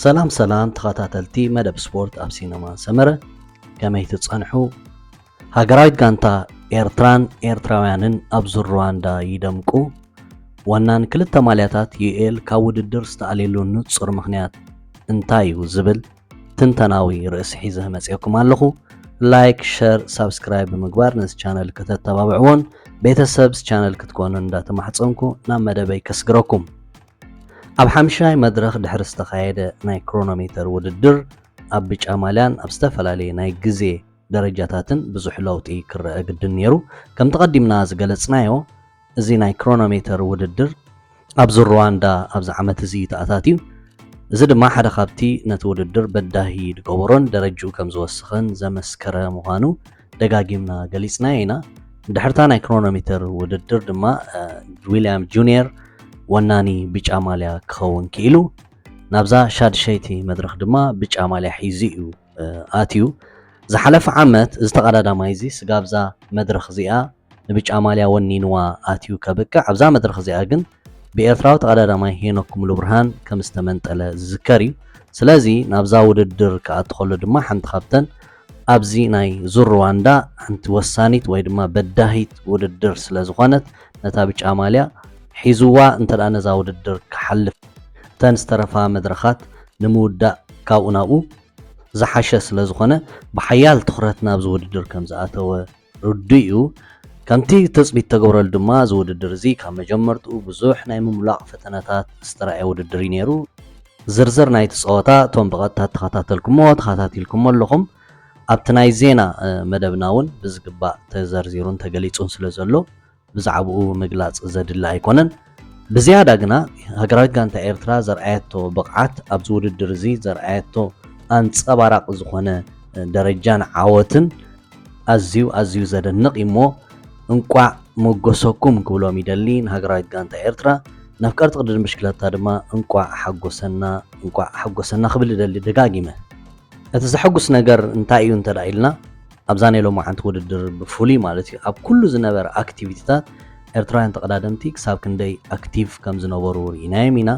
ሰላም ሰላም ተኸታተልቲ መደብ ስፖርት ኣብ ሲነማ ሰመረ፣ ከመይ ትጸንሑ? ሃገራዊት ጋንታ ኤርትራን ኤርትራውያንን ኣብ ዙር ሩዋንዳ ይደምቁ። ወናን ክልተ ማልያታት ዩኤል ካብ ውድድር ዝተኣልየሉ ንጹር ምኽንያት እንታይ እዩ ዝብል ትንተናዊ ርእሲ ሒዘ መጺኦኩም ኣለኹ። ላይክ፣ ሸር፣ ሳብስክራይብ ብምግባር ነዚ ቻነል ከተተባብዕዎን ቤተሰብ ቻነል ክትኮኑ እንዳተማሕጸንኩ ናብ መደበይ ከስግረኩም። ኣብ ሓምሻይ መድረኽ ድሕሪ ዝተኻየደ ናይ ክሮኖሜተር ውድድር ኣብ ብጫ ማልያን ኣብ ዝተፈላለየ ናይ ግዜ ደረጃታትን ብዙሕ ለውጢ ክረአ ግድን ነይሩ። ከምቲ ቀዲምና ዝገለጽናዮ፣ እዚ ናይ ክሮኖሜተር ውድድር ኣብዚ ሩዋንዳ ኣብዚ ዓመት እዚ ተኣታትዩ። እዚ ድማ ሓደ ካብቲ ነቲ ውድድር በዳሂ ዝገበሮን ደረጅኡ ከም ዝወሰኸን ዘመስከረ ምዃኑ ደጋጊምና ገሊጽናዮ ኢና። ድሕርታ ናይ ክሮኖሜተር ውድድር ድማ ዊልያም ጁኒየር ወናኒ ብጫ ማልያ ክኸውን ክኢሉ ናብዛ ሻድሸይቲ መድረኽ ድማ ብጫ ማልያ ሒዙ እዩ ኣትዩ። ዝሓለፈ ዓመት እዚ ተቐዳዳማይ እዚ ስጋብዛ መድረኽ እዚኣ ንብጫ ማልያ ወኒንዋ ኣትዩ ከብቅዕ ኣብዛ መድረኽ እዚኣ ግን ብኤርትራዊ ተቐዳዳማይ ሄኖክ ሙሉብርሃን ከም ዝተመንጠለ ዝዝከር እዩ። ስለዚ ናብዛ ውድድር ክኣቱ ከሎ ድማ ሓንቲ ካብተን ኣብዚ ናይ ዙር ሩዋንዳ ሓንቲ ወሳኒት ወይ ድማ በዳሂት ውድድር ስለ ዝኾነት ነታ ብጫ ማልያ ሒዝዋ እንተ ደኣ ነዛ ውድድር ክሓልፍ እተን ዝተረፋ መድረኻት ንምውዳእ ካብኡ ናብኡ ዝሓሸ ስለ ዝኾነ ብሓያል ትኹረት ናብዚ ውድድር ከም ዝኣተወ ርዱእ እዩ። ከምቲ ትጽቢት ተገብረሉ ድማ እዚ ውድድር እዚ ካብ መጀመርትኡ ብዙሕ ናይ ምምላቕ ፈተነታት ዝተራእየ ውድድር እዩ ነይሩ። ዝርዝር ናይቲ ጸወታ እቶም ብቐጥታ ተኸታተልኩሞ ተኸታቲልኩሞ ኣለኹም ኣብቲ ናይ ዜና መደብና እውን ብዝግባእ ተዘርዚሩን ተገሊጹን ስለ ዘሎ ብዛዕባኡ ምግላጽ ዘድሊ ኣይኮነን። ብዝያዳ ግና ሃገራዊት ጋንታ ኤርትራ ዘርኣየቶ ብቕዓት ኣብዚ ውድድር እዚ ዘርኣየቶ ኣንጸባራቒ ዝኾነ ደረጃን ዓወትን ኣዝዩ ኣዝዩ ዘደንቕ እዩ እሞ እንቋዕ ሞጎሰኩም ክብሎም ይደሊ ንሃገራዊት ጋንታ ኤርትራ። ነፍቀርቲ ቅድድም ብሽክለታ ድማ እንቋዕ ሓጎሰና እንቋዕ ሓጎሰና ክብል ይደሊ ደጋጊመ። እቲ ዘሐጉስ ነገር እንታይ እዩ እንተ ኢልና ኣብዛ ናይ ሎማዓንቲ ውድድር ብፍሉይ ማለት እዩ ኣብ ኩሉ ዝነበረ ኣክቲቪቲታት ኤርትራውያን ተቐዳደምቲ ክሳብ ክንደይ ኣክቲቭ ከም ዝነበሩ ርኢናዮም ኢና።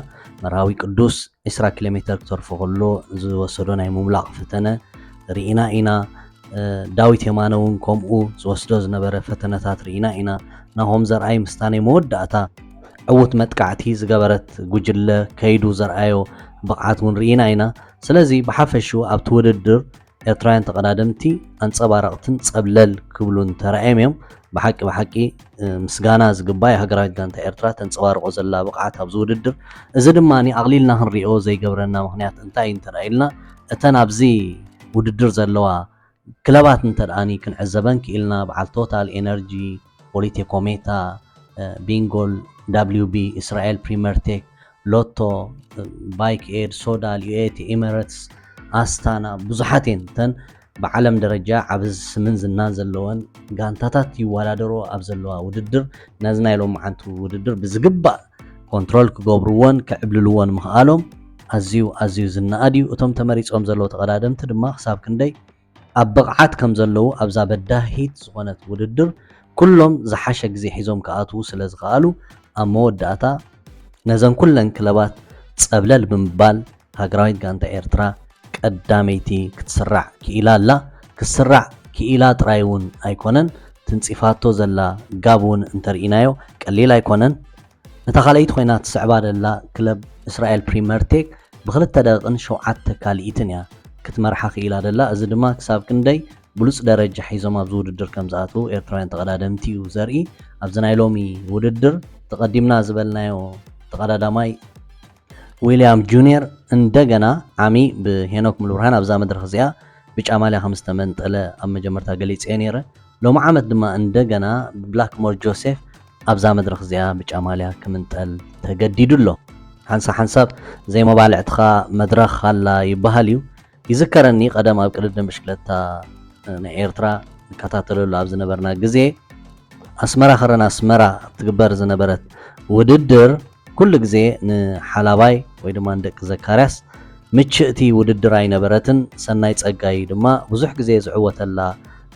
መርሃዊ ቅዱስ ዕስራ ኪሎ ሜተር ክተርፎ ከሎ ዝወሰዶ ናይ ምምላቕ ፈተነ ርኢና ኢና። ዳዊት የማነ እውን ከምኡ ዝወስዶ ዝነበረ ፈተነታት ርኢና ኢና። ናሆም ዘርኣይ ምስታ ናይ መወዳእታ ዕዉት መጥቃዕቲ ዝገበረት ጉጅለ ከይዱ ዘርኣዮ ብቕዓት እውን ርኢና ኢና። ስለዚ ብሓፈሽኡ ኣብቲ ውድድር ኤርትራውያን ተቐዳደምቲ ኣንጸባረቕትን ጸብለል ክብሉን ተራእዮም እዮም። ብሓቂ ብሓቂ ምስጋና ዝግባእ ሃገራዊት ጋንታ ኤርትራ ተንጸባርቆ ዘላ ብቕዓት ኣብዚ ውድድር። እዚ ድማ ኣቕሊልና ክንሪኦ ዘይገብረና ምኽንያት እንታይ እዩ እንተ ኢልና እተን ኣብዚ ውድድር ዘለዋ ክለባት እንተ ደኣኒ ክንዕዘበን ክኢልና በዓል ቶታል ኤነርጂ፣ ፖሊቴ ኮሜታ፣ ቢንጎል፣ ዳብሊው ቢ፣ እስራኤል ፕሪመር ቴክ፣ ሎቶ፣ ባይክ ኤድ፣ ሶዳል፣ ዩኤቲ፣ ኤሚሬትስ፣ ኣስታና ብዙሓት እየን እተን ብዓለም ደረጃ ዓቢ ስምን ዝናን ዘለወን ጋንታታት ይወዳደሮ ኣብ ዘለዋ ውድድር ነዚ ናይ ሎማዓንቲ ውድድር ብዝግባእ ኮንትሮል ክገብርዎን ክዕብልልዎን ምኽኣሎም ኣዝዩ ኣዝዩ ዝነኣድ እዩ። እቶም ተመሪጾም ዘለዉ ተቐዳደምቲ ድማ ክሳብ ክንደይ ኣብ ብቕዓት ከም ዘለዉ ኣብዛ በዳሂት ዝኾነት ውድድር ኩሎም ዝሓሸ ግዜ ሒዞም ክኣትዉ ስለ ዝኸኣሉ ኣብ መወዳእታ ነዘን ኩለን ክለባት ጸብለል ብምባል ሃገራዊት ጋንታ ኤርትራ ቀዳመይቲ ክትስራዕ ክኢላ ኣላ። ክትስራዕ ክኢላ ጥራይ እውን ኣይኮነን፣ ትንጺፋቶ ዘላ ጋብ እውን እንተርኢናዮ ቀሊል ኣይኮነን። እታ ካልኣይቲ ኮይና ትስዕባ ዘላ ክለብ እስራኤል ፕሪመር ቴክ ብክልተ ደቂቕን ሸውዓተ ካልኢትን እያ ክትመርሓ ክኢላ ዘላ። እዚ ድማ ክሳብ ክንደይ ብሉጽ ደረጃ ሒዞም ኣብዚ ውድድር ከም ዝኣትዉ ኤርትራውያን ተቐዳደምቲ እዩ ዘርኢ። ኣብዚ ናይ ሎሚ ውድድር ተቐዲምና ዝበልናዮ ተቐዳዳማይ ዊልያም ጁኒየር እንደገና ዓሚ ብሄኖክ ሙሉብርሃን ኣብዛ መድረኽ እዚኣ ብጫ ማልያ ከም ዝተመንጠለ ኣብ መጀመርታ ገሊጸዮ ነይረ። ሎሚ ዓመት ድማ እንደገና ብብላክሞር ጆሴፍ ኣብዛ መድረኽ እዚኣ ብጫ ማልያ ክምንጠል ተገዲዱ ኣሎ። ሓንሳብ ሓንሳብ ዘይመባልዕትኻ መድረኽ ኣላ ይበሃል እዩ። ይዝከረኒ ቀደም ኣብ ቅድድም ብሽክለታ ናይ ኤርትራ ንከታተለሉ ኣብ ዝነበርና ግዜ ኣስመራ ከረን ኣስመራ ትግበር ዝነበረት ውድድር ኩሉ ግዜ ንሓላባይ ወይ ድማ ንደቂ ዘካርያስ ምችእቲ ውድድር ኣይነበረትን። ሰናይ ጸጋይ ድማ ብዙሕ ግዜ ዝዕወተላ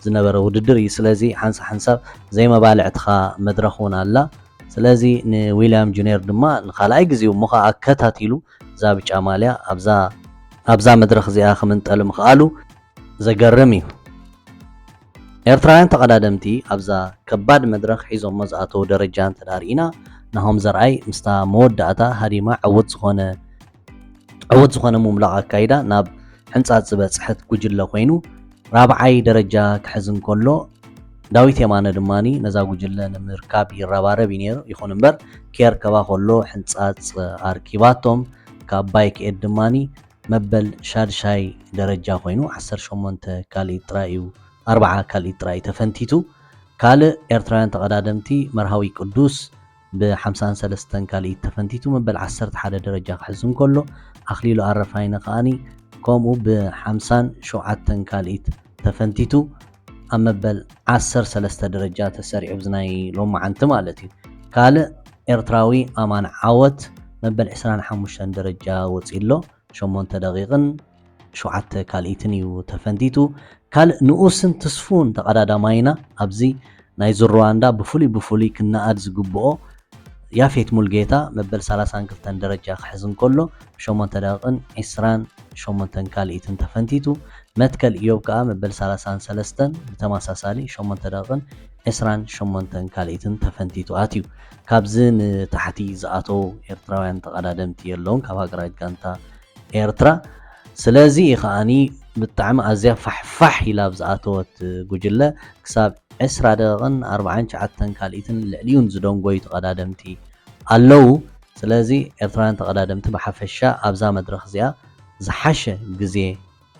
ዝነበረ ውድድር እዩ። ስለዚ ሓንሳ ሓንሳብ ዘይመባልዕትኻ መድረኽ እውን ኣላ። ስለዚ ንዊልያም ጁኒየር ድማ ንኻልኣይ ግዜኡ እሞ ኸዓ ኣከታቲሉ እዛ ብጫ ማልያ ኣብዛ ኣብዛ መድረኽ እዚኣ ክምንጠል ምኽኣሉ ዘገርም እዩ። ኤርትራውያን ተቐዳደምቲ ኣብዛ ከባድ መድረኽ ሒዞሞ ዝኣተዉ ደረጃ እንተ ርኢና፣ ናሆም ዘርኣይ ምስታ መወዳእታ ሃዲማ ዕዉት ዝኾነ ዕዉት ዝኾነ ምምላቕ ኣካይዳ ናብ ሕንጻጽ ዝበጽሐት ጉጅለ ኮይኑ፣ ራብዓይ ደረጃ ክሕዝ እንከሎ፣ ዳዊት የማነ ድማ ነዛ ጉጅለ ንምርካብ ይረባረብ እዩ ነይሩ። ይኹን እምበር፣ ክየርከባ ከሎ ሕንጻጽ ኣርኪባቶም፣ ካብ ባይክ ኤድ ድማ መበል ሻድሻይ ደረጃ ኮይኑ፣ ዓሰርተ ሸሞንተ ካልኢት ጥራይ እዩ፣ ኣርብዓ ካልኢት ጥራይ እዩ ተፈንቲቱ። ካልእ ኤርትራውያን ተቐዳደምቲ፣ መርሃዊ ቅዱስ ብሓምሳን ሰለስተን ካልኢት ተፈንቲቱ መበል ዓሰርተ ሓደ ደረጃ ክሕዝ እንከሎ፣ ኣኽሊሉ ኣረፋይነ ከኣኒ ከምኡ ብሓምሳን ሸውዓተን ካልኢት ተፈንቲቱ ኣብ መበል ዓሰርተ ሰለስተ ደረጃ ተሰሪዑ፣ ኣብዚ ናይ ሎማዓንቲ ማለት እዩ። ካልእ ኤርትራዊ ኣማን ዓወት መበል ዕስራን ሓሙሽተን ደረጃ ወጺኡ ኣሎ። ሸሞንተ ደቂቕን ሸውዓተ ካልኢትን እዩ ተፈንቲቱ። ካልእ ንኡስን ትስፉን ተቐዳዳማይና ኣብዚ ናይዚ ሩዋንዳ ብፍሉይ ብፍሉይ ክነኣድ ዝግብኦ ያፌት ሙልጌታ መበል ሰላሳን ክልተን ደረጃ ክሕዝ እንከሎ፣ ብሸሞንተ ደቂቕን ዕስራን ሸሞንተን ካልኢትን ተፈንቲቱ። መትከል ኢዮብ ከኣ መበል ሰላሳን ሰለስተን ብተመሳሳሊ ሸሞንተ ደቂቕን ዕስራን ሸሞንተን ካልኢትን ተፈንቲቱ ኣትዩ። ካብዚ ንታሕቲ ዝኣተዉ ኤርትራውያን ተቐዳደምቲ የለውን ካብ ሃገራዊት ጋንታ ኤርትራ። ስለዚ እዩ ከኣኒ ብጣዕሚ ኣዝያ ፋሕፋሕ ኢላ ኣብ ዝኣተወት ጉጅለ ክሳብ ዕስራ ደቂቕን ኣርባዓን ትሽዓተን ካልኢትን ልዕሊኡን ዝደንጎዩ ተቐዳደምቲ ኣለዉ። ስለዚ ኤርትራውያን ተቐዳደምቲ ብሓፈሻ ኣብዛ መድረኽ እዚኣ ዝሓሸ ግዜ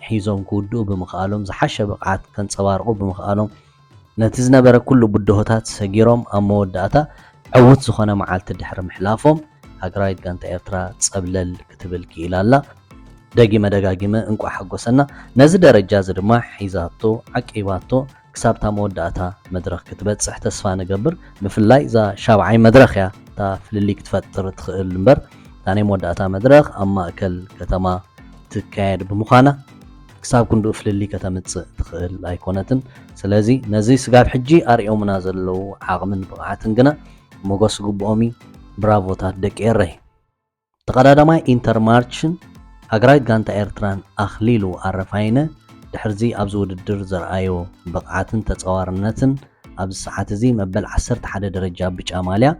ሒዞም ክውድኡ ብምኽኣሎም፣ ዝሓሸ ብቕዓት ከንጸባርቑ ብምኽኣሎም፣ ነቲ ዝነበረ ኩሉ ብድሆታት ሰጊሮም ኣብ መወዳእታ ዕዉት ዝኾነ መዓልቲ ድሕሪ ምሕላፎም፣ ሃገራዊት ጋንታ ኤርትራ ጸብለል ክትብል ክኢላ ኣላ። ደጊመ ደጋጊመ እንቋዕ ሓጎሰና። ነዚ ደረጃ እዚ ድማ ሒዛቶ፣ ዓቂባቶ፣ ክሳብታ መወዳእታ መድረኽ ክትበጽሕ ተስፋ ንገብር። ብፍላይ እዛ ሻብዓይ መድረኽ እያ፣ እታ ፍልልይ ክትፈጥር ትኽእል እምበር፣ እታ ናይ መወዳእታ መድረኽ ኣብ ማእከል ከተማ ትካየድ ብምዃና፣ ክሳብ ክንድኡ ፍልልይ ከተምጽእ ትኽእል ኣይኮነትን። ስለዚ ነዚ ስጋብ ሕጂ ኣርእዮምና ዘለዉ ዓቕምን ብቕዓትን ግና ሞገስ ዝግብኦም እዩ። ብራቮታት ደቂ ኤረይ። ተቐዳዳማይ ኢንተርማርችን ሃገራዊት ጋንታ ኤርትራን ኣኽሊሉ ኣረፋይነ፣ ድሕርዚ ኣብዚ ውድድር ዘርኣዮ ብቕዓትን ተጻዋርነትን፣ ኣብዚ ሰዓት እዚ መበል ዓሰርተ ሓደ ደረጃ ብጫ ማልያ፣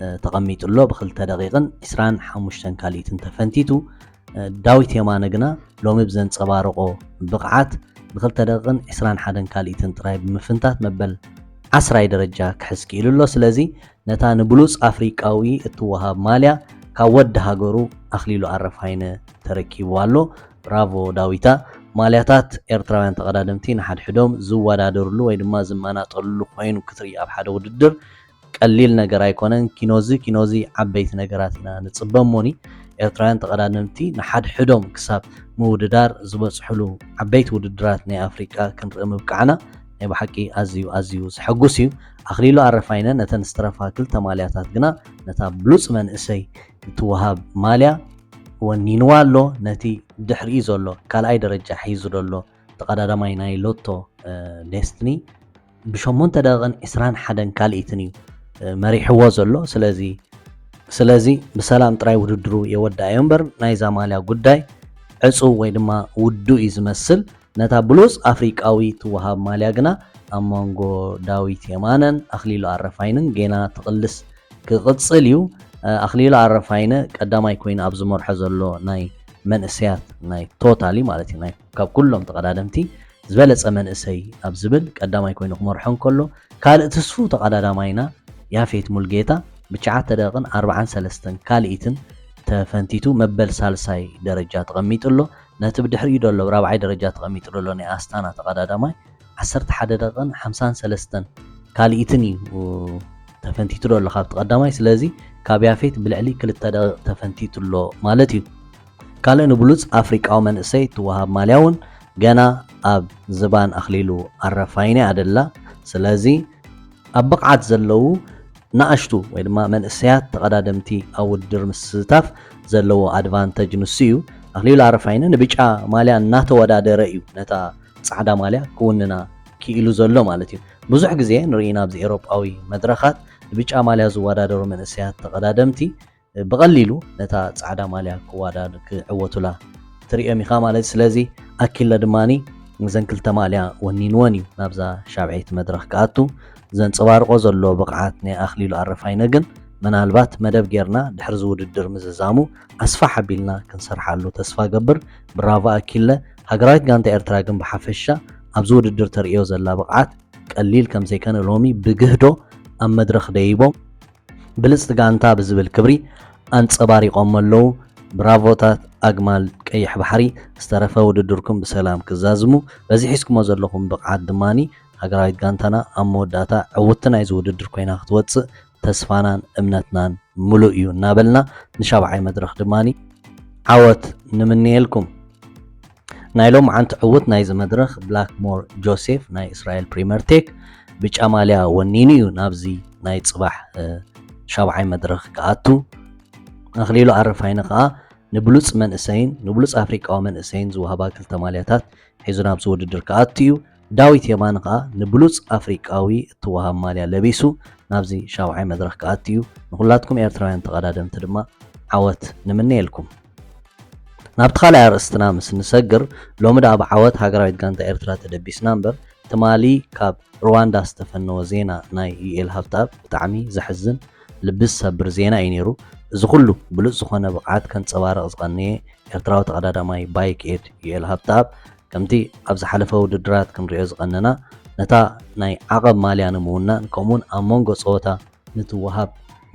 እ፣ ተቐሚጡ ኣሎ። ብክልተ ደቂቕን ዕስራን ሓሙሽተን ካልኢትን ተፈንቲቱ። እ፣ ዳዊት የማነ ግና ሎሚ ብዘንጸባረቖ ብቕዓት ብክልተ ደቂቕን ዕስራን ሓደን ካልኢትን ጥራይ ብምፍንታት መበል ዓስራይ ደረጃ ክሕዝ ክኢሉ ኣሎ። ስለዚ ነታ ንብሉጽ ኣፍሪቃዊ እትወሃብ ማልያ ካብ ወዲ ሃገሩ ኣኽሊሉ ኣረፋይነ ተረኪቡ ኣሎ። ብራቮ ዳዊታ። ማልያታት ኤርትራውያን ተቐዳደምቲ ንሓድሕዶም ዝወዳደርሉ ወይ ድማ ዝመናጠልሉ ኮይኑ ክትርኢ ኣብ ሓደ ውድድር ቀሊል ነገር ኣይኮነን። ኪኖዚ ኪኖዚ ዓበይቲ ነገራት ኢና ንጽበ እሞኒ፣ ኤርትራውያን ተቐዳደምቲ ንሓድሕዶም ክሳብ ምውድዳር ዝበጽሕሉ ዓበይቲ ውድድራት ናይ ኣፍሪቃ ክንርኢ ምብቃዕና ናይ ብሓቂ ኣዝዩ ኣዝዩ ዘሐጉስ እዩ። ኣኽሊሉ ኣረፋይነ ነተን ዝተረፋ ክልተ ማልያታት ግና ነታ ብሉጽ መንእሰይ እትወሃብ ማልያ ወኒንዋ ኣሎ። ነቲ ድሕሪኡ ዘሎ ካልኣይ ደረጃ ሒዙ ዘሎ ተቐዳዳማይ ናይ ሎቶ፣ እ፣ ዴስትኒ ብሸሞንተ ደቂቕን ዕስራን ሓደን ካልኢትን እዩ፣ እ፣ መሪሕዎ ዘሎ። ስለዚ ስለዚ ብሰላም ጥራይ ውድድሩ የወድኣዮ እምበር ናይዛ ማልያ ጉዳይ ዕጹው ወይ ድማ ውዱእ እዩ ዝመስል። ነታ ብሉጽ ኣፍሪቃዊ ትወሃብ ማልያ ግና ኣብ መንጎ ዳዊት የማነን ኣኽሊሉ ኣረፋይንን ጌና ትቕልስ ክቕጽል እዩ። ኣኽሊሉ ኣረፋይነ ቀዳማይ ኮይኑ ኣብ ዝመርሖ ዘሎ ናይ መንእሰያት ናይ ቶታሊ ማለት እዩ፣ ናይ ካብ ኩሎም ተቐዳደምቲ ዝበለጸ መንእሰይ ኣብ ዝብል ቀዳማይ ኮይኑ ክመርሖ እንከሎ፣ ካልእ ትስፉ ተቐዳዳማይና ያፌት ሙልጌታ ብትሽዓተ ደቂቕን ኣርባዓን ሰለስተን ካልኢትን ተፈንቲቱ መበል ሳልሳይ ደረጃ ተቐሚጡ ኣሎ። ነቲ ብድሕሪኡ ዘሎ ራብዓይ ደረጃ ተቐሚጡ ዘሎ ናይ ኣስታና ተቐዳዳማይ ዓሰርተ ሓደ ደቂቕን ሓምሳን ሰለስተን ካልኢትን እዩ ተፈንቲቱ ዘሎ ካብቲ ቀዳማይ። ስለዚ ካብ ያፌት ብልዕሊ ክልተ ደቂቕ ተፈንቲቱ ኣሎ ማለት እዩ። ካልእ ንብሉጽ ኣፍሪቃዊ መንእሰይ እትወሃብ ማልያ እውን ገና ኣብ ዝባን ኣኽሊሉ ኣረፋይነ ኣደላ። ስለዚ ኣብ ብቕዓት ዘለዉ ንኣሽቱ ወይ ድማ መንእሰያት ተቐዳደምቲ ኣብ ውድድር ምስታፍ ዘለዎ ኣድቫንተጅ ንሱ እዩ። ኣኽሊሉ ኣረፋይነ ንብጫ ማልያ እናተወዳደረ እዩ ነታ ጻዕዳ ማልያ ክውንና ክኢሉ ዘሎ ማለት እዩ። ብዙሕ ግዜ ንርኢ ኢና ኣብዚ ኤውሮጳዊ መድረኻት ንብጫ ማልያ ዝወዳደሩ መንእሰያት ተቐዳደምቲ ብቐሊሉ ነታ ጻዕዳ ማልያ ክዋዳድ ክዕወቱላ ትርእዮም ኢኻ ማለት እዩ። ስለዚ ኣኪለ ድማኒ እዘን ክልተ ማልያ ወኒንወን እዩ ናብዛ ሻብዐይቲ መድረኽ ክኣቱ። ዘንጸባርቆ ዘሎ ብቕዓት ናይ ኣኽሊሉ ኣረፋይነ ግን ምናልባት መደብ ጌርና ድሕሪ እዚ ውድድር ምዝዛሙ ኣስፋሕ ኣቢልና ክንሰርሓሉ ተስፋ ገብር። ብራቮ ኣኪለ። ሃገራዊት ጋንታ ኤርትራ ግን ብሓፈሻ ኣብዚ ውድድር ተርእዮ ዘላ ብቕዓት ቀሊል ከም ዘይከነ ሎሚ ብግህዶ ኣብ መድረኽ ደይቦም ብልጽቲ ጋንታ ብዝብል ክብሪ ኣንጸባሪቖም ኣለዉ። ብራቮታት ኣግማል ቀይሕ ባሕሪ። ዝተረፈ ውድድርኩም ብሰላም ክዛዝሙ። በዚ ሒዝኩሞ ዘለኹም ብቕዓት ድማኒ ሃገራዊት ጋንታና ኣብ መወዳእታ ዕውቲ ናይዚ ውድድር ኮይና ክትወጽእ ተስፋናን እምነትናን ምሉእ እዩ እናበልና ንሻብዓይ መድረኽ ድማኒ ዓወት ንምንየልኩም። ናይ ሎምዓንቲ ዕውት ናይዚ መድረኽ ብላክሞር ጆሴፍ ናይ እስራኤል ፕሪመር ቴክ ብጫ ማልያ ወኒኑ እዩ ናብዚ ናይ ጽባሕ እ፣ ሻብዓይ መድረኽ ክኣቱ። ኣኽሊሉ ኣረፋይነ ከኣ ንብሉጽ መንእሰይን ንብሉጽ ኣፍሪቃዊ መንእሰይን ዝወሃባ ክልተ ማልያታት ሒዙ ናብዚ ውድድር ክኣቱ እዩ። ዳዊት የማነ ከኣ ንብሉጽ ኣፍሪቃዊ እትወሃብ ማልያ ለቢሱ ናብዚ ሻብዓይ መድረኽ ክኣቱ እዩ። ንኹላትኩም ኤርትራውያን ተቐዳደምቲ ድማ ዓወት ንምነየልኩም። ናብቲ ካልኣይ ኣርእስትና ምስ ንሰግር፣ ሎሚ ደኣ ብዓወት ሃገራዊት ጋንታ ኤርትራ ተደቢስና እምበር፣ ትማሊ ካብ ሩዋንዳ ዝተፈነወ ዜና ናይ ዩኤል ሃብተኣብ ብጣዕሚ ዘሕዝን ልቢ ዝሰብር ዜና እዩ ነይሩ። እዚ ኩሉ ብሉጽ ዝኾነ ብቕዓት ከንጸባርቕ ዝቐነየ ኤርትራዊ ተቐዳዳማይ ባይክ ኤድ ዩኤል ሃብተኣብ ከምቲ ኣብ ዝሓለፈ ውድድራት ክንሪኦ ዝቐነና ነታ ናይ ዓቐብ ማልያ ንምውናን ከምኡውን ኣብ መንጎ ጸወታ ንትወሃብ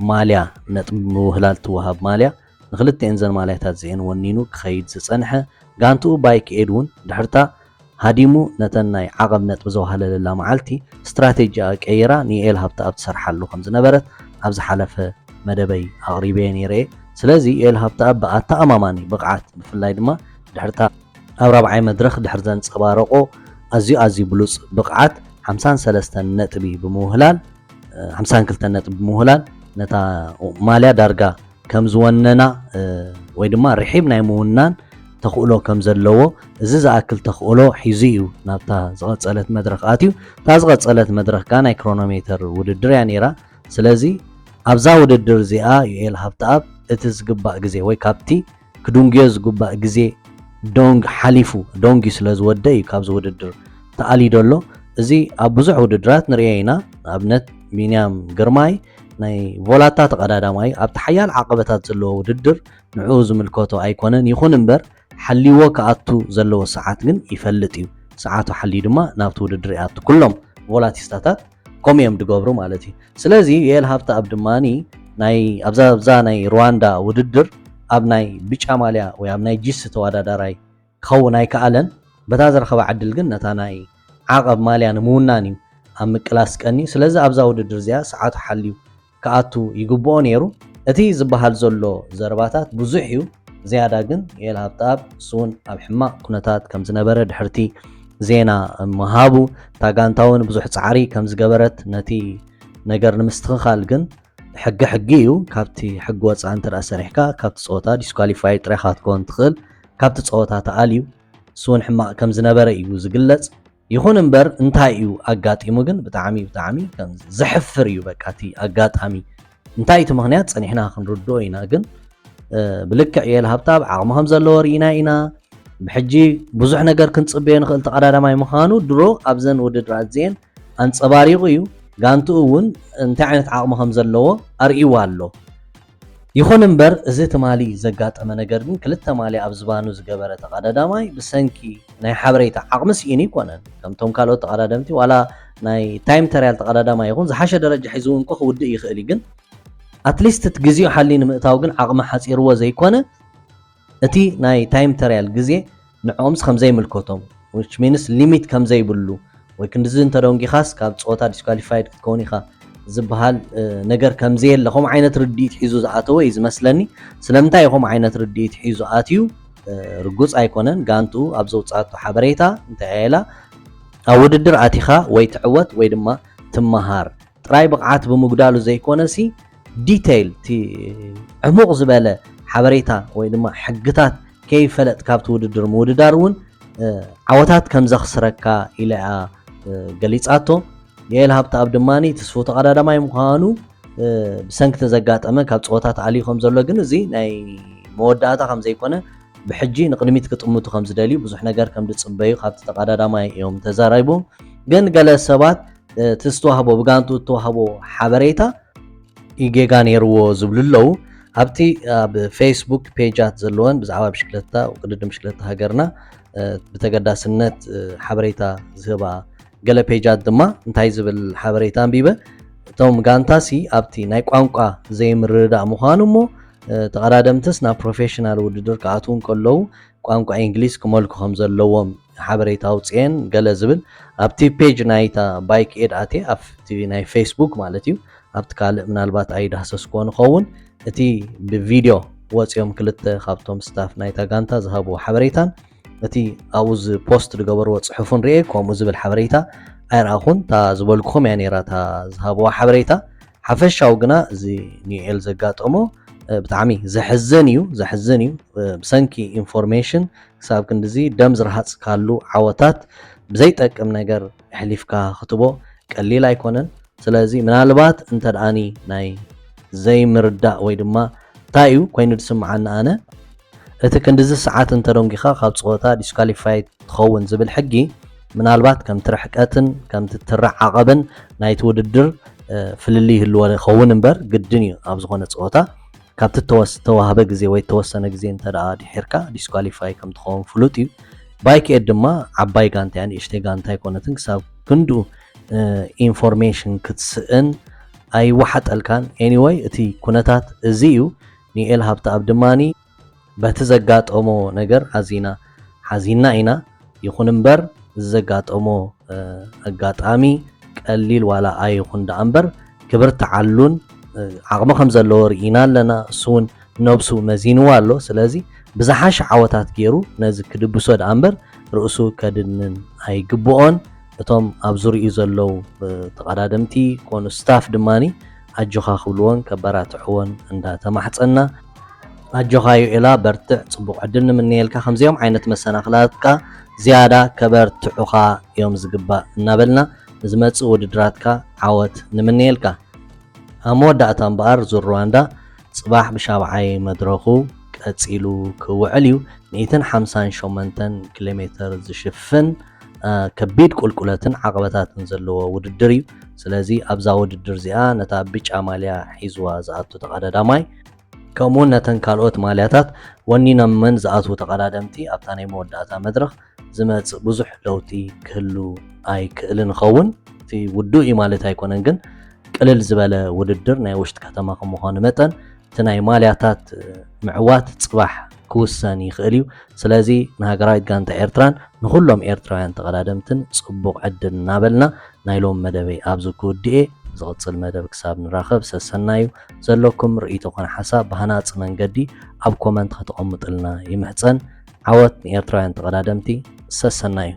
ማልያ ነጥቢ ምውህላል ትወሃብ ማልያ ንክልቲኤን ዘን ማልያታት እዚኤን ወኒኑ ክኸይድ ዝጸንሐ ጋንትኡ ባይክ ኤድ እውን ድሕርታ ሃዲሙ ነተን ናይ ዓቐብ ነጥቢ ዘውሃለለላ መዓልቲ ስትራቴጂኣ ቀይራ ንዩኤል ሃብተኣብ ትሰርሓሉ ከም ዝነበረት ኣብ ዝሓለፈ መደበይ ኣቕሪበየ ነይረ እየ። ስለዚ ዩኤል ሃብተኣብ ብኣተኣማማኒ ብቕዓት ብፍላይ ድማ ድሕርታ ኣብ ራብዓይ መድረኽ ድሕሪ ዘንጸባረቆ ኣዝዩ ኣዝዩ ብሉጽ ብቕዓት ሓምሳን ሰለስተን ነጥቢ ብምውህላል ሓምሳን ክልተን ነጥቢ ብምውህላል ነታ ማልያ ዳርጋ ከም ዝወነና ወይ ድማ ርሒብ ናይ ምውናን ተኽእሎ ከም ዘለዎ እዚ ዝኣክል ተኽእሎ ሒዙ እዩ ናብታ ዝቐጸለት መድረኽ ኣትዩ። እታ ዝቐጸለት መድረኽ ከኣ ናይ ክሮኖሜተር ውድድር እያ ነይራ። ስለዚ ኣብዛ ውድድር እዚኣ ዩኤል ሃብተኣብ እቲ ዝግባእ ግዜ ወይ ካብቲ ክድንጉዮ ዝግባእ ግዜ ዶንግ ሓሊፉ ዶንግ እዩ ስለ ዝወደ እዩ ካብዚ ውድድር ተኣልዩ ዘሎ። እዚ ኣብ ብዙሕ ውድድራት ንርእዮ ኢና። ንኣብነት ቢንያም ግርማይ ናይ ቮላታ ተቐዳዳማይ ኣብቲ ሓያል ዓቐበታት ዘለዎ ውድድር ንዕኡ ዝምልከቶ ኣይኮነን። ይኹን እምበር ሓልይዎ ክኣቱ ዘለዎ ሰዓት ግን ይፈልጥ እዩ። ሰዓቱ ሓልዩ ድማ ናብቲ ውድድር ይኣቱ። ኩሎም ቮላቲስታታት ከምኡ እዮም ዝገብሩ ማለት እዩ። ስለዚ ዩኤል ሃብተኣብ ድማኒ ናይ ኣብዛ ኣብዛ ናይ ሩዋንዳ ውድድር ኣብ ናይ ብጫ ማልያ ወይ ኣብ ናይ ጂስ ተወዳዳራይ ክኸውን ኣይከኣለን። በታ ዝረኸባ ዕድል ግን ነታ ናይ ዓቐብ ማልያ ንምውናን እዩ ኣብ ምቅላስ ቀንዩ። ስለዚ ኣብዛ ውድድር እዚኣ ሰዓቱ ሓልዩ ክኣቱ ይግብኦ ነይሩ። እቲ ዝበሃል ዘሎ ዘረባታት ብዙሕ እዩ። ዝያዳ ግን ዩኤል ሃብተኣብ እሱ እውን ኣብ ሕማቕ ኩነታት ከም ዝነበረ ድሕርቲ ዜና ምሃቡ እታ ጋንታ እውን ብዙሕ ጻዕሪ ከም ዝገበረት ነቲ ነገር ንምስትኽኻል ግን ሕጊ ሕጊ እዩ። ካብቲ ሕጊ ወፃኢ እንተ ደኣ ሰሪሕካ ካብቲ ፀወታ ዲስኳሊፋይ ጥራይ ኢኻ ክትከውን ትኽእል። ካብቲ ፀወታ ተኣልዩ እሱ እውን ሕማቕ ከም ዝነበረ እዩ ዝግለጽ። ይኹን እምበር እንታይ እዩ ኣጋጢሙ ግን ብጣዕሚ ብጣዕሚ ከም ዘሕፍር እዩ። በቃ እቲ ኣጋጣሚ እንታይ እቲ ምኽንያት ጸኒሕና ክንርድኦ ኢና። ግን ብልክዕ ዩኤል ሃብተኣብ ዓቕሚ ከም ዘለዎ ርኢና ኢና። ብሕጂ ብዙሕ ነገር ክንጽበዮ ንኽእል ተቐዳዳማይ ምዃኑ ድሮ ኣብዘን ውድድራት እዚኤን ኣንጸባሪቑ እዩ። ጋንትኡ እውን እንታይ ዓይነት ዓቕሚ ከም ዘለዎ ኣርእይዋ ኣሎ። ይኹን እምበር እዚ ትማሊ ዘጋጠመ ነገር ግን ክልተ ማልያ ኣብ ዝባኑ ዝገበረ ተቐዳዳማይ ብሰንኪ ናይ ሓበሬታ ዓቕሚ ስኢኑ ኣይኮነን። ከምቶም ካልኦት ተቐዳደምቲ ዋላ ናይ ታይም ተርያል ተቐዳዳማይ ይኹን ዝሓሸ ደረጃ ሒዙ እውን እኮ ክውድእ ይኽእል እዩ። ግን ኣትሊስት እቲ ግዜኡ ሓልዩ ንምእታው ግን ዓቕሚ ሓፂርዎ ዘይኮነ እቲ ናይ ታይም ተርያል ግዜ ንዕኦምስ ከም ዘይምልከቶም which means ሊሚት ከም ዘይብሉ ወይ ክንድዚ እንተደንጊኻስ ካብ ፀወታ ዲስኳሊፋይድ ክትከውን ኢኻ ዝበሃል ነገር ከም ዘየለ ከምኡ ዓይነት ርድኢት ሒዙ ዝኣተወ እዩ ዝመስለኒ። ስለምንታይ እዩ ከምኡ ዓይነት ርድኢት ሒዙ ኣትዩ ርጉፅ ኣይኮነን። ጋንትኡ ኣብ ዘውፅኣቶ ሓበሬታ እንታይ እያ ኢላ ኣብ ውድድር ኣቲኻ ወይ ትዕወት ወይ ድማ ትመሃር ጥራይ ብቕዓት ብምጉዳሉ ዘይኮነሲ ዲተይል እቲ ዕሙቕ ዝበለ ሓበሬታ ወይ ድማ ሕግታት ከይፈለጥ ካብቲ ውድድር ምውድዳር እውን ዓወታት ከም ዘኽስረካ ኢላ እያ ገሊፃቶ። የኤል ሃብተኣብ ድማ ትስፉው ተቐዳዳማይ ምዃኑ ብሰንኪ ተዘጋጠመ ካብ ፀወታ ተኣልዩ ከም ዘሎ ግን እዚ ናይ መወዳእታ ከም ዘይኮነ ብሕጂ ንቕድሚት ክጥምቱ ከም ዝደልዩ፣ ብዙሕ ነገር ከም ዝጽበዩ ካብቲ ተቐዳዳማይ እዮም ተዛራሪቦም። ግን ገለ ሰባት እቲ ዝተዋህቦ፣ ብጋንቱ እተዋህቦ ሓበሬታ ጌጋ ነይርዎ ዝብሉ ኣለዉ። ኣብቲ ኣብ ፌስቡክ ፔጃት ዘለወን ብዛዕባ ብሽክለታ፣ ውድድር ብሽክለታ ሃገርና ብተገዳስነት ሓበሬታ ዝህባ ገለ ፔጃት ድማ እንታይ ዝብል ሓበሬታ ኣንቢበ፣ እቶም ጋንታሲ ኣብቲ ናይ ቋንቋ ዘይምርድዳእ ምዃኑ እሞ ተቐዳደምትስ ናብ ፕሮፌሽናል ውድድር ክኣትዉ እንከለዉ ቋንቋ እንግሊዝ ክመልኩ ከም ዘለዎም ሓበሬታ ኣውፅኤን ገለ ዝብል ኣብቲ ፔጅ ናይታ ባይክ ኤድ ኣትየ፣ ኣብቲ ናይ ፌስቡክ ማለት እዩ። ኣብቲ ካልእ ምናልባት ኣይዳህሰስክዎ ንኸውን። እቲ ብቪድዮ ወፂኦም ክልተ ካብቶም ስታፍ ናይታ ጋንታ ዝሃብዎ ሓበሬታን እቲ ኣብኡ ዝ ፖስት ዝገበርዎ ፅሑፍን ርኤ ከምኡ ዝብል ሓበሬታ ኣይረኣኹን። እታ ዝበልኩኹም እያ ነይራ እታ ዝሃብዋ ሓበሬታ። ሓፈሻዊ ግና እዚ ኒኤል ዘጋጠሞ ብጣዕሚ ዘሕዝን እዩ፣ ዘሕዝን እዩ። ብሰንኪ ኢንፎርሜሽን ክሳብ ክንድዚ ደም ዝረሃፅካሉ ዓወታት ብዘይጠቅም ነገር ኣሕሊፍካ ክትቦ ቀሊል ኣይኮነን። ስለዚ ምናልባት እንተ ደኣኒ ናይ ዘይምርዳእ ወይ ድማ እንታይ እዩ ኮይኑ ዝስምዓኒ ኣነ፣ እቲ ክንድዚ ሰዓት እንተደንጒኻ ካብ ፀወታ ዲስኳሊፋይ ትኸውን ዝብል ሕጊ ምናልባት ከምቲ ርሕቀትን ከምቲ ትሪ ዓቐብን ናይቲ ውድድር ፍልልይ ይህልዎ ይኸውን እምበር ግድን እዩ ኣብ ዝኾነ ፀወታ ካብቲ ተወስ-፣ ተዋህበ ግዜ ወይ ተወሰነ ግዜ እንተ ደኣ ድሒርካ ዲስኳሊፋይ ከም ትኸውን ፍሉጥ እዩ። ባይክ ኤድ ድማ ዓባይ ጋንታ እያ፣ ንእሽተይ ጋንታ ኣይኮነትን። ክሳብ ክንድኡ ኢንፎርሜሽን ክትስእን ኣይወሓጠልካን። ኤኒወይ እቲ ኩነታት እዚ እዩ። ኒኤል ሃብተኣብ ድማኒ በቲ ዘጋጠሞ ነገር ኣዚና ሓዚና ኢና። ይኹን እምበር እዚ ዘጋጠሞ ኣጋጣሚ ቀሊል ዋላ ኣይኹን ደኣ እምበር ክብርትዓሉን ዓቕሚ ከም ዘለዎ ርኢና ኣለና። እሱ እውን ነብሱ መዚንዋ ኣሎ። ስለዚ ብዝሓሸ ዓወታት ገይሩ ነዚ ክድብሶ ደኣ እምበር ርእሱ ከድንን ኣይግብኦን። እቶም ኣብ ዙሪኡ ዘለዉ ተቐዳደምቲ ኮኑ ስታፍ ድማኒ ኣጆኻ ክብልዎን ከበራትዕዎን እንዳተማሕጸና ኣጆኻ ዮኤላ በርትዕ፣ ጽቡቕ ዕድል ንምነየልካ። ከምዚኦም ዓይነት መሰናኽላትካ ዝያዳ ከበርትዑኻ እዮም ዝግባእ እናበልና ንዝመጽእ ውድድራትካ ዓወት ንምነየልካ። ኣብ መወዳእታ እምበኣር ዙር ሩዋንዳ ጽባሕ ብሻብዓይ መድረኹ ቀጺሉ ክውዕል እዩ። ሚእትን ሓምሳን ሸሞንተን ኪሎ ሜትር ዝሽፍን ከቢድ ቁልቁለትን ዓቐበታትን ዘለዎ ውድድር እዩ። ስለዚ ኣብዛ ውድድር እዚኣ ነታ ብጫ ማልያ ሒዝዋ ዝኣቱ ተቐዳዳማይ ከምኡውን ነተን ካልኦት ማልያታት ወኒኖመን ዝኣትዉ ተቐዳደምቲ ኣብታ ናይ መወዳእታ መድረኽ ዝመጽእ ብዙሕ ለውጢ ክህሉ ኣይክእልን ይኸውን። እቲ ውዱእ እዩ ማለት ኣይኮነን፣ ግን ቅልል ዝበለ ውድድር ናይ ውሽጢ ከተማ ከም ምዃኑ መጠን እቲ ናይ ማልያታት ምዕዋት ጽባሕ ክውሰን ይኽእል እዩ። ስለዚ ንሃገራዊት ጋንታ ኤርትራን ንኹሎም ኤርትራውያን ተቐዳደምትን ጽቡቕ ዕድል እናበልና ናይ ሎም መደበይ ኣብዚ ክውድእ እየ። ዝቕጽል መደብ ክሳብ ንራኸብ ሰሰናዩ። ዘለኩም ርእይቶ ኮነ ሓሳብ ብሃናጺ መንገዲ ኣብ ኮመንት ከተቐምጡልና ይምሕጸን። ዓወት ንኤርትራውያን ተቐዳደምቲ። ሰሰናዩ።